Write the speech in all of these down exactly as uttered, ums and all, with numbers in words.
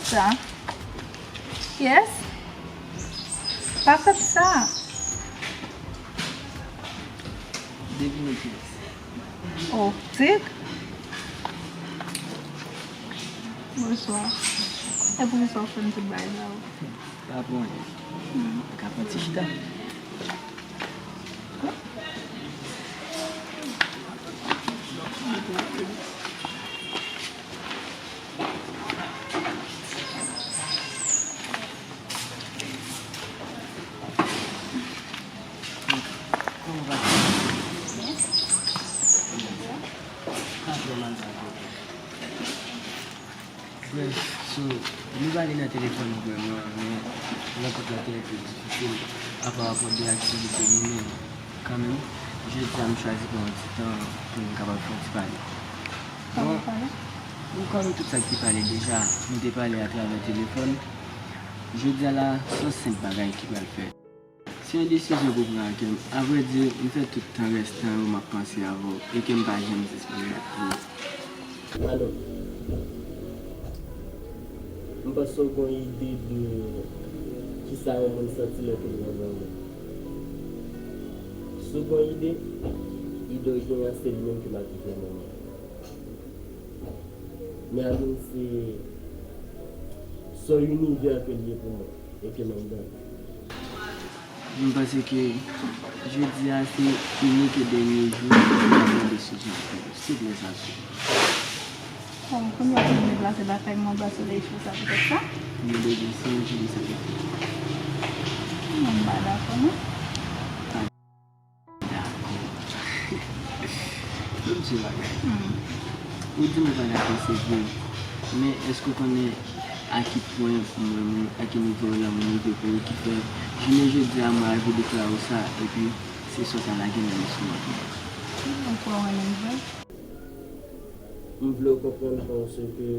Sa. Yes. Pa fè m sa. Devine kiyès. Oh, Tig. Bonswa. E poukisa w fè m tout bagay sa yo? Pa pou anyen. Hmm. Ou ka pran ti chita. Bref, so, nou pale nan telefòn vrèman, men rankontre la te enpe difisil, apa rapò de aktivite nou, men kanmenm, jodi a m chwazi pran yon ti tan pou nou kapab fè yon ti pale. Bon, nou konnen tout sa ki pale deja, nou te pale atravè telefòn. Jodi a la, se yon senp bagay ki pral fèt. Se yon desizyon pou pran ak kè m. Avrèdi, m fè tout tan rèstan yo m ap panse avè w e kè m pa janm disparèt pou ou. Mano, m panse w gen yon ide de kisa yon moun santi lè ke l renmen yon moun. Si w gen yon ide, ide w genyen an se li menm ke m ap viv nan moman an. Men Amin se, se yon inivè ke l ye pou mwen e ke m anndan. M panse ke jodi a se inik e dènye jou pou m pran desizyon pou mwen. Souple, Sasou. Bon, kounye a pou m deplase lakay mwen, m pa souleye cho sa poutèt sa. Men bebe, se yon jou de sakrifis. Non, m pa dakò, non. Dakò. Yon ti bagay. Hmm. Ou di m ou pa dakò, se vre. Men èske w konnen a ki pwen mwen menm, a ki nivo lanmou m rive pou ou ki fè jounen jodi a mwen rive deklare w sa, epi se sa w ta lage nan men sou mwen. Ou kwè w renmen m vre? M vle w konprann paske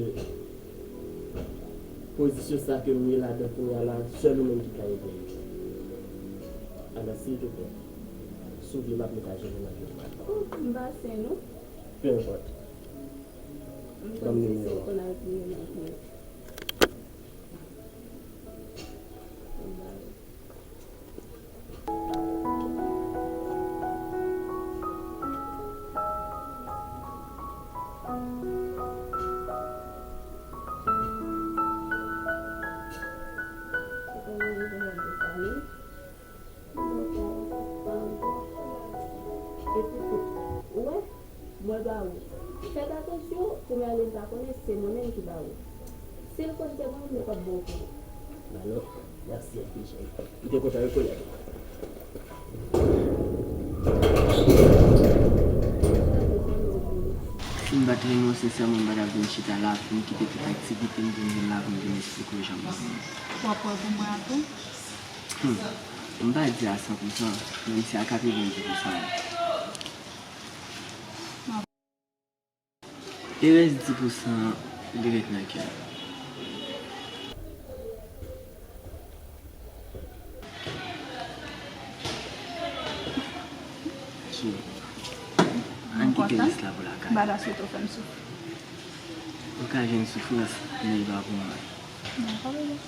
pozisyon sa ke m ye ladan kounye a la, sèl ou menm ki ka ede m. Alò, siltouplè, si w vle, m ap met a jere nan je w. Oh, m pa sen, non. Peu importe. M konn se sèl konn al priye nan priye. Epi tou, ou wè, mwen ba ou. Fèt atansyon, kounye a li pa konnen se mwen menm ki ba ou. Si l konn se mwen menm, li p ap ba w pou ou. Mano, mèsi anpil, cheri. M te kontan rekonèt ou. Si m pa t renmen w, sensèman, m pa t ap vin chita la pou m kite tout aktivite m pou m vin la pou m vin esplike w jan m ye. W ap wè pou mwen tou? Hmm. M pa di a san pou san, menm si a katrevenndis pou san. E rès dis pou san, li ret nan kè m. So, ann kite rès la pou lakay. M pa ta swete w fè m soufri. Ou ka jwenn soufrans, men li pa pou mwen. Non, pa bezwen.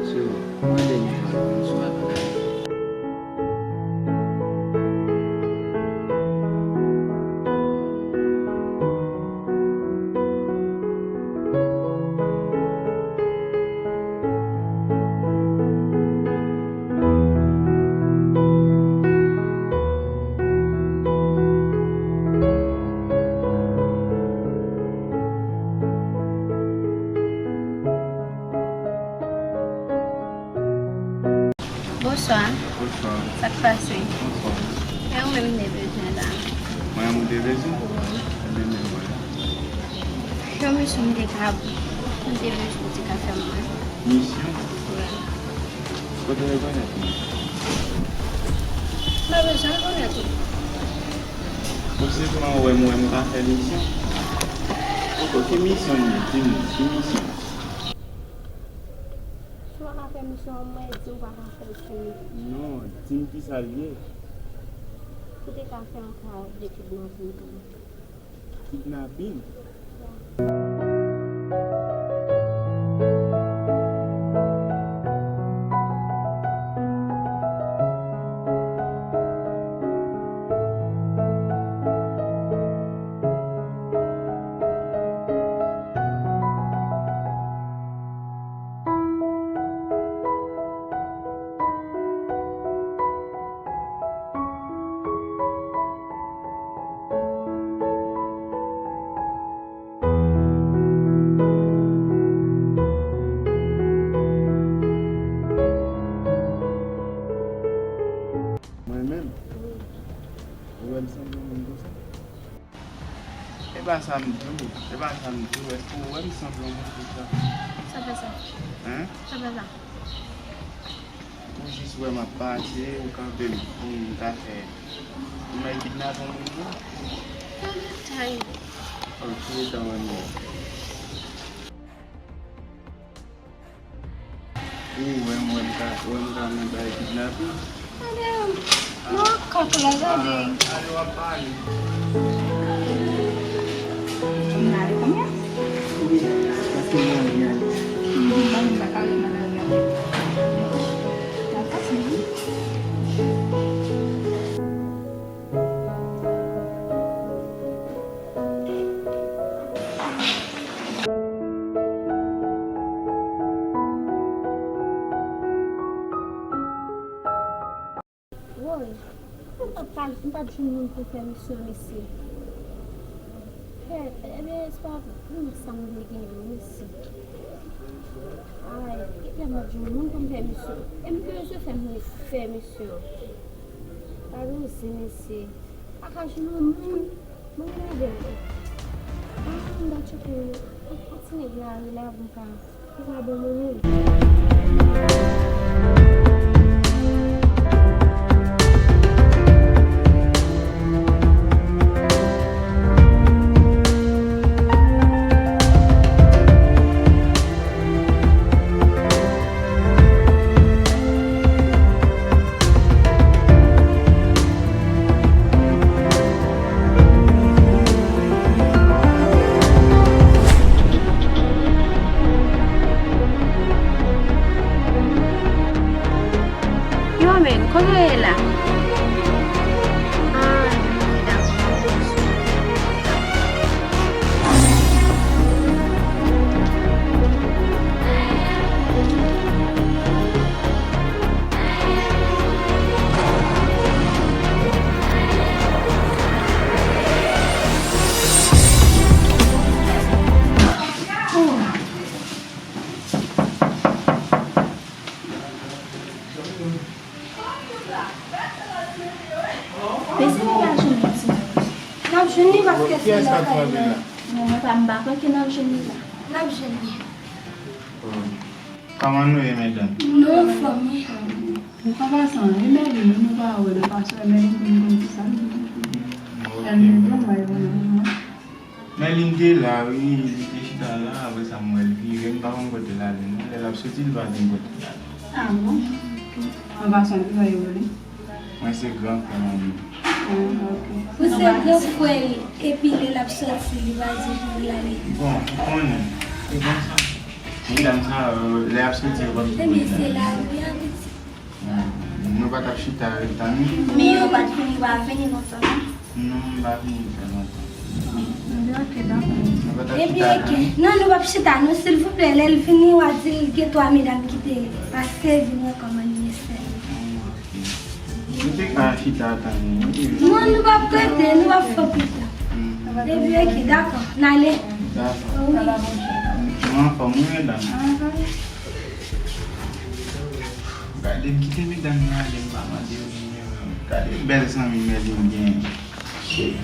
So, mwen dènye fwa nou sou avantaj. Bonswa. Bonswa. Sa k pase? Anfòm. E ou menm m te bezwen la. Mwen menm ou te bezwen? Wi. Ebyen, men mwen. Yon misyon m te ka, m te bezwen ou te ka fè m mwen. Misyon? Wi. Kote w rekonèt mwen? M pa bezwen rekonèt ou. Ou senpman wè m, wè m ka fè misyon? Poko, ki misyon m ye? Di m, ki misyon? Swa Pèmisyon an, mwen di w pa ka fè l fini. Non, di m ki sa l ye. Ou te ka fè yon ka de kidnapin pou mwen. Kidnapin? Ya. Mwen menm? Wi. Ou wè m sanble yon moun konsa? E pa sa m di w, e pa sa m di w, èske ou wè m sanble yon moun konsa? Sa fè sa? Hein? Sa fè sa? Ou jis wè m ap pase, ou kanpe m pou m ta fè. Ou mèt kidnape yon moun tou? Tande tay. Ok, ou ta wè m. Ou wè m, wè m ka, wè m ka nan bay kidnapin? Tande, non, kòk la, tande. Ale w ap pale. N ale kounya? Wi, paske m anvi ale. Mhm, ban m sa kare nan lari a. Dakò, cheri. Woy, m pa t, m pa t jwenn moun pou fè misyon, mesye. Kè, ebyen, se pa pou sa m vle genyen, mesye. Ay, kè m pa t jwenn moun pou m fè misyon. E m bezwen fè m fè misyon. Pa bezwen, mesye. Pa ka jwenn moun. Mwen mande. Ah, m ta tcheke yon ti nèg lari la pou m ka, pou m ka abandone. Yo, men, kòman w ye la? Ah, dakò. Mesye, nou pa jwenn li, ti moun. N ap jwenn li paske se lakay mwen. Non, mwen pa, m pa kwè ke n ap jwenn li la. N ap jwenn li. Kòman nou ye, medam? Nou anfòm, wi. An pasan, e Mèlin, nou pa wè l, paske Mèlin vin konn ki sa l vin. Mèlin vin wè l, mwen. Mèlin te la, wi, li te chita la, apre sa m wè l vire, m pa konn kote l ale, non. Lè l ap soti, li pa di m kote l ale. Ah bon? An pasan, ki lè yo rele? Mwen se gran frè Mèlin. Ah, ok. Ou se gran frè l, epi lè l ap soti, li pa di pou l ale. Bon, ou konnen, se konsa. Medam sa yo, lè y ap soti, yo p ap di kote y ale. Ebyen, se lari a, pitit. Hmm. Nou pa t ap chita ret tann li? Men yo pa t vini, yo pa vini lontan, non? Non, m pa vini fè lontan. Ebyen, ok, dakò. Nou pa t ap chita ret tann li? Ebyen, ok. Non, nou p ap chita, non, silvouplè. Lè l vini, w a di l gen twa medam ki te pase vin wè kòman li ye fè. Hmm, ok. Nou te ka chita tann li, wi. Non, nou p ap tande, nou p ap fè pita. Hmm. Ebyen, ok, dakò, n ale. Dakò. Wi. Nou anfòm, wi, medam. Anfòm. Gade, m kite medam yo ale, m pa mande yo nimewo m. Gade bèl zanmi Mèlin gen. Shit.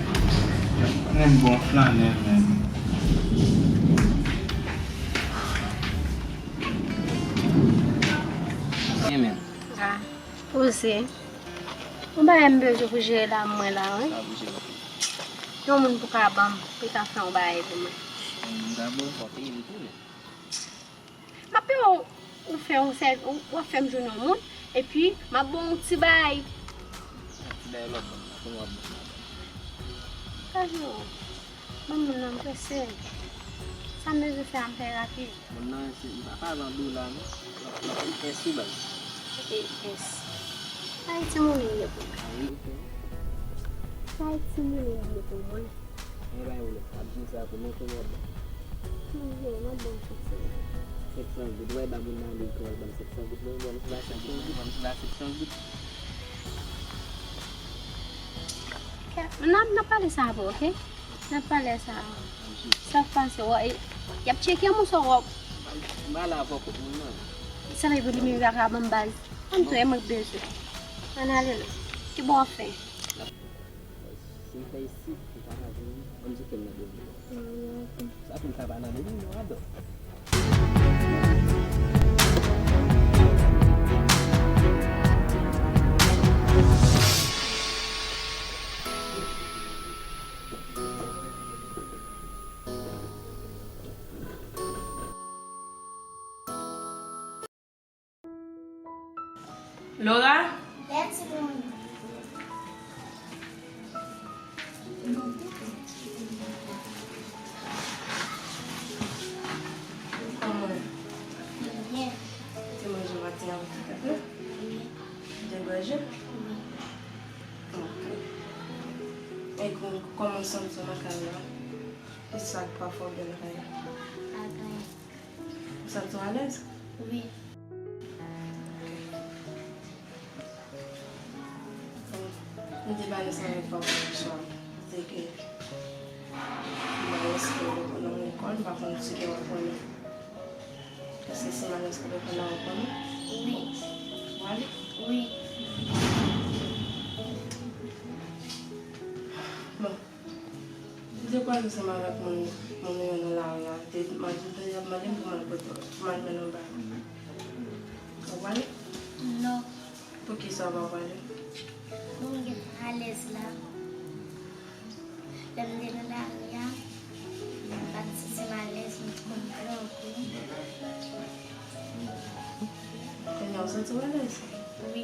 Yo konnen m bon flannè, menm. Gen menm. Ah, poze. Yon bagay m bezwen pou jere la mwen la, wi. Sa pou jere? Yon moun pou ka ban m, pou l ka fè yon bagay pou mwen. Yon moun ka ban w, fò w peye m tou, menm. M ap peye w, ou Fè yon sèv, w ap fè m jwenn yon moun, epi m ap ba w yon ti bay. Yon ti bay lòt bò, kounye a w ap ban m lajan. Pa jwenn. Ban m moun nan, m prese. Sa m bezwen fè a, m fè rapid. Moun nan, se, m pa pale an dola, non. L ap, l ap, e S wi, baz. E S. Ayiti monnen li ye pou mwen. Ayiti monnen li ye pou mwen. Mwen bay ou lè. Ap di sa pou mwen kounye a. Mwen jwe, m ap ban w senk san goud. Senk san goud, wè, ba moun nan li, kòman l ban m senk san goud, mwen ban m senk san goud, ban m senk san goud. Kè, n ap, n ap pale sa apre, oke? N ap pale sa. Sa k pase, wè, y ap tcheke mwen sou wòp. M ale avè w kot moun nan. Sa vle di pou li menm pa ka ban m baz. Ann tou, e mwen k bezwen. Ann ale non. Ki bò w ap fè? Si m fè isit, m pa ka vini. Ann tcheke m nan demen. Sa tou m ka pa nan demen, non, adò. Laura? Let's go. Kòman? Byen. Ou te manje maten an? Wi. Ou te bwè ji? Wi. Ok. E kò-, kòman w santi w nan kay la? Kisa k pa fè w byen nan kay la? Pa gen anyen. Ou santi w alèz? Wi. Ok. Bon, m te pale ansanm avèk papa w yè swa. Li te ke m al enskri w nan lekòl, m pa konn si w ap konnen. Èske si m al enskri w lekòl la, w ap konnen? Wi. W ale? Wi. Bon. M te kwaze ansanm avèk moun, moun yo nan lari a. Te, m te ap mande m pou m al pote, pou m al mennen yon bagay. Ou prale? Non. Poukisa ou pa prale? Mwen gentan alèz la. Lè m te nan lari a, m pa t santi m alèz, m t konn grangou. Kounye a w santi w alèz? Wi.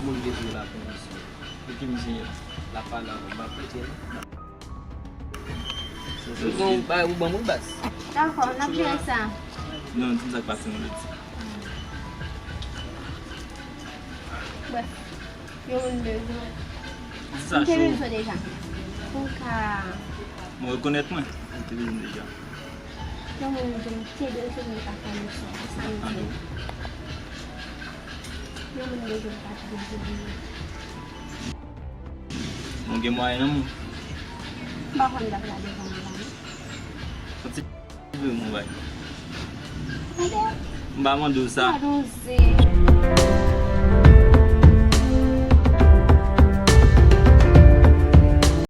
Moun depre la pou misye. Epi misye la pale avè m, m ap koute l. Bon, ba, ou ban mwen baz. Dakò, n ap jere sa. Non, di m sa k pase, non, di. Brèf, yon moun bezwen. Di sa, m te bezwen deja. Pou ka. Mwen rekonèt mwen. Ou te bezwen deja. Yon moun di m te bezwen, m pa fè misyon. Se sa m di. Yon moun bezwen, m pa t bezwen. Bon, gen mwayen nan men w. M pa konn dat la devan mwen la, non. Yon ti vle mwen bay. Tande. M pa mande w sa. Gad on zen.